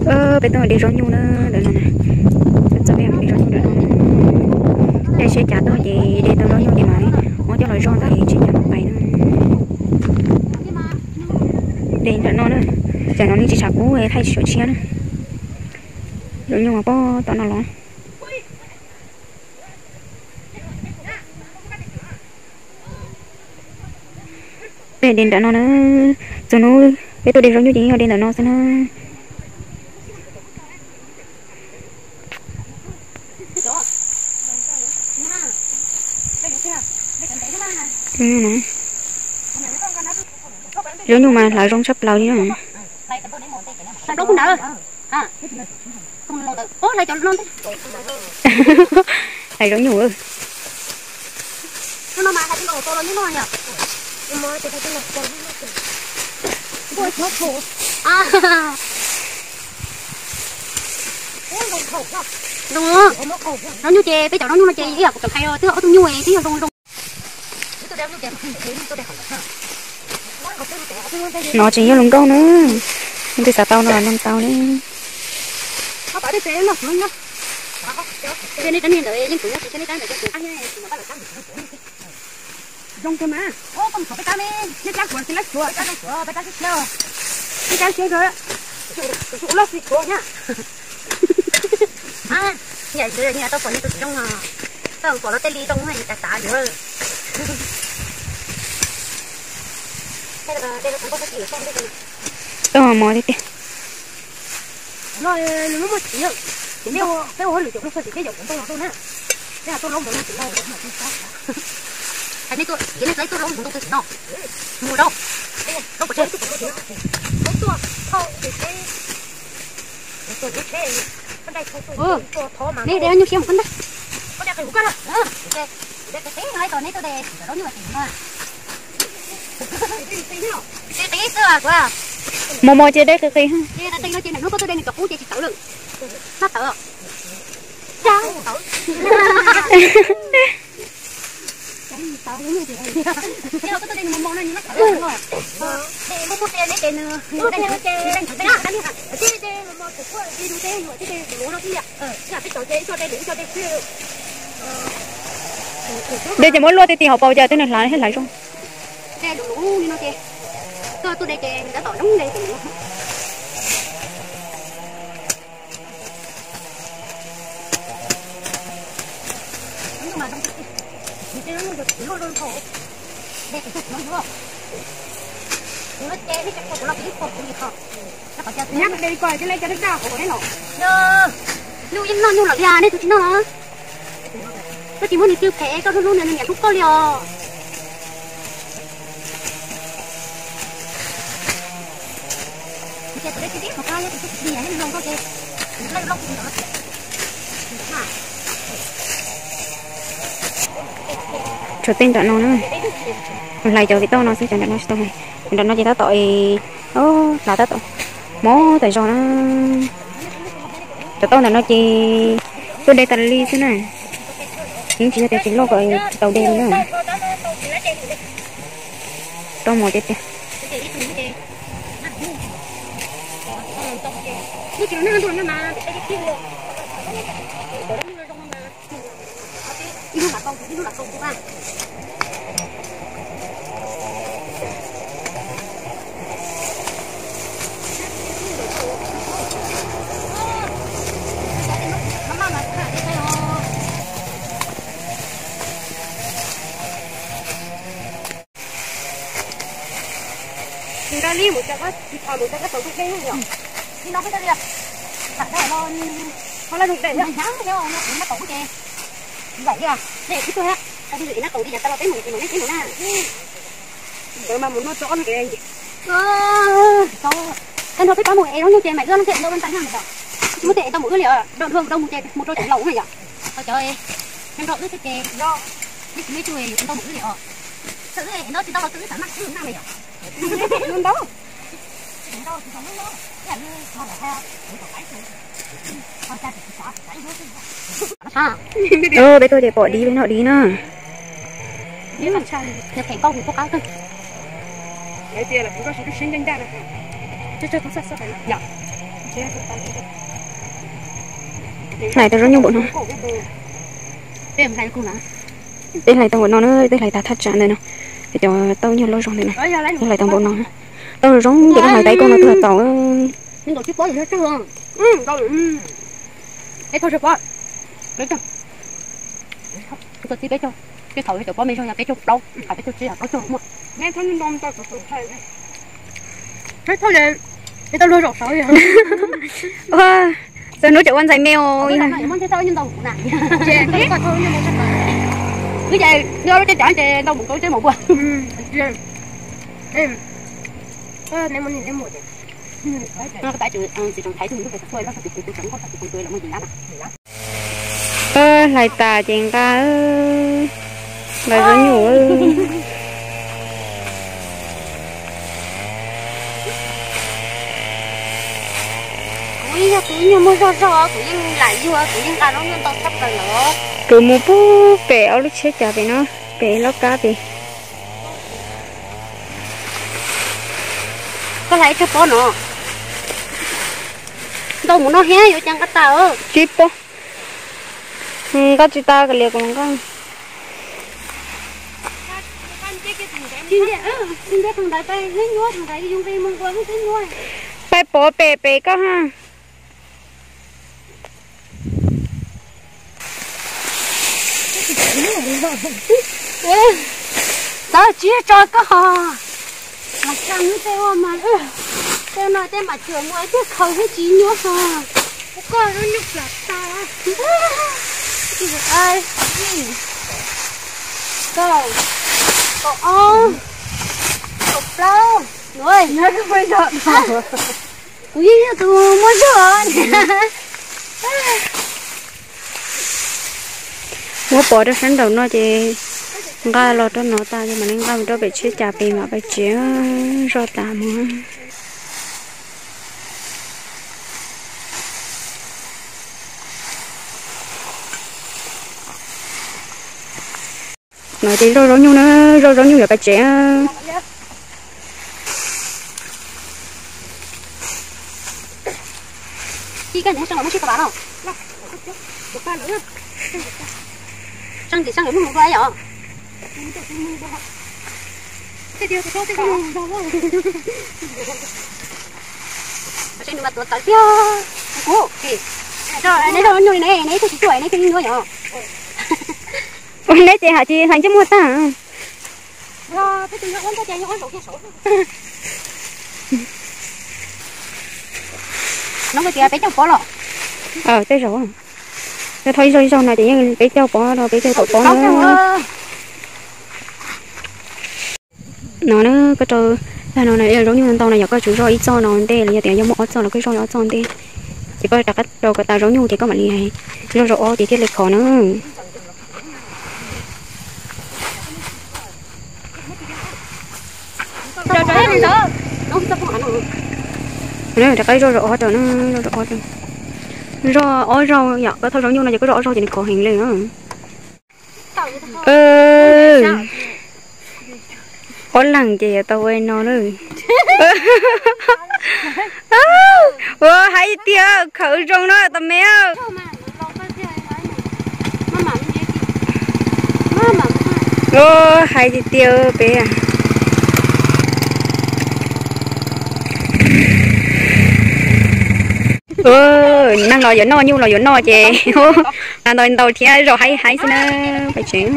Peb tuaj de zaub nyuj na, ntawm no na. Peb txoj peb de zaub nyuj ntawm no. Dej siab cav tuaj ces de tau zaub nyuj ces mam muab coj los zog ntawd tsis cav pais na. De ntawm no na, tam no nej tsis tshav kub thaij tsis tshua tshiab na. Zaub nyuj mas pob tom no los. Peb de ntawm no na, txhua hnub peb tuaj de zaub nyuj ces yog de ntawm no xwb na. Zaub nyuj mas hlav zoo tshaj plaws li na. Hlav zaub nyuj. Zaub nyuj ces peb cov zaub nyuj no ces ib yam kuv cov hais twb yog ob tug nyuj twb yog zoo zoo. No tseem yog hluas nkauj na, leej twg xav tau no los nug tau ne. Zoo kawg mas. Nej cab kuv tsis lab suav, nej cab siab kawg. Ua loj xwb kuv na. Yam ntawd tau pom nej tus tsis zoo os. Tau pom los tej li zoo tas tas yuav. Tau mov tiag tiag. Lub muaj txiv, ces peb ua hauj lwm cov peb xwb ces peb yuav kuv ntoo los rau na. Peb tuaj laub ntoo no tsis tau. Hais nej tuaj, ces nej tuaj laub ntoo twg tsis no. Mus rau. Laub pov tseg. Nej de nyuj siab mus koj ntag. Mos mos ces de qis qis. Hnub koj tuaj de nws cov qub ces tsis tawv lawm. Nab tawv. De ces muab luaj ti ti hauv paus cas twb nws hlav hlav zoo. Nyuj yeej noj nyuj lawm li, nej tus tsis noj los? Koj tsis muab nws cw phem, koj hlub hlub nws, nws niam hlub koj li os. Tshuav tej nram no na, hlais cov viv toj no xwb, cov nram no tsis tau hlais. Nram no ces tab tom, hlais tab tom mob tas zog na. Cov tauj ntawm no ces tuaj de tas li xwb na, yeej tsis yog tias tsis loj kom tsis tau de li na. Rau mos tiag tiag. Nrog li mus cov koj tsis thov mus cov koj tau dej yom. Li no peb cov li, tham tau los ho la nug dej yom. Nab tau ces ib yam li dej ib tug hab, tau tus nab tau li yam tas los peb mus ces mus neb peb mus na. Ntawd mas mus noj tso ob lub dej. Tag nrho peb pab mus es zaub nyuj ces mam wb ob lub dej ntau ntau ntag na yom. Tsis muaj tej es ntau mus wb li os, dua dua mus ces mus rau cov laus na yom. Ho cov nrog wb xwb ces nrog, nej tsis muaj ib tug es yuav ntau mus wb li os. Txawm wb es ntau tsis ntau los twb wb xav maj wb maj li yom. Ntau. Peb tuaj ces pom div li no div na. Phem phem nkauj hu tuaj qab kawg. Hlais tau zaub nyuj npaum no. Peb hlais tau npaum no na, peb hlais tas thaj tsam ntawm no. Cov tauj nyuag loj zog ntawm no, peb hlais tau npaum no. Tauj zoo zoo ces peb hlais tas ib koog no twb tau. Ua, txog hnub tseem ua ntxhais me os. Hlais tas ces nqa, nqa zaub nyuj. Kuv yog tus nyuag muaj zog zog, kuv yeej lam yug, kuv yeej nqa zaub nyuj ntau tshaj plaws lawm. Kuv mus pub pem ob lub tsheb cas pem no, pem lub kab pem. Koj hlais tsawg pob no? Ntau mus no thiab yuav cas nqa tas. Tsib pob. Nqa tsis tas, kav liam kuv nqa. Pais pov pem pem koj ha. Txawm tsis tso koj ho. Mas tsa nub tej ua mas, tej no tej mas cuam muaj thiaj khaws thiab tsis nyuaj ho. Koj lub nyuj plam tas. Kaum, kaum ob, kaum plaub. Kuv yeej yog tus muaj zog. Muab pov rau sab nraum no ces nqa los rau no tas ces mam li nqa mus rau pem tsheb cas pem mam pais tsev, zoj tas mus. No ces zoj zaub nyuj na, zoj zaub nyuj yuav pais tsev. Neb zoj nyuj ne, neb twb tsis tuaj, neb twb nyuaj yom. Ua neb ces hais tsis hlais ntsej muag tag. Nov tias peb caug pob los? Tej zaum, yog thauj ib zaug ib zaug no ces yeej peb caug pob rau peb caug tawm pob na. No na, koj rau tag no na, zaub nyuj ntau no yog koj tsuas zoj ib txoj no ntej los yog tias yog muaj ob txoj los koj zoj ob txoj ntej. Ces koj rov qab rau kom tas zaub nyuj ces koj mam li zoj zaum ob ces thiaj li khov na. Rov qab zoj zaum ob rau na, zoj zaum ob rau. Zoj ob zaug yom, koj thauj zaub nyuj no ces koj zoj ob zaug ces nws khov heev li na. Ob leeg ces yuav tau ua no lawm. Ua hais tias khawv zoo no tas me. Hais tias tias peb neeg los yuav noj, nyuj los yuav noj ces ntau ntau thiab zoj haib haib xwb na. Pais tsev.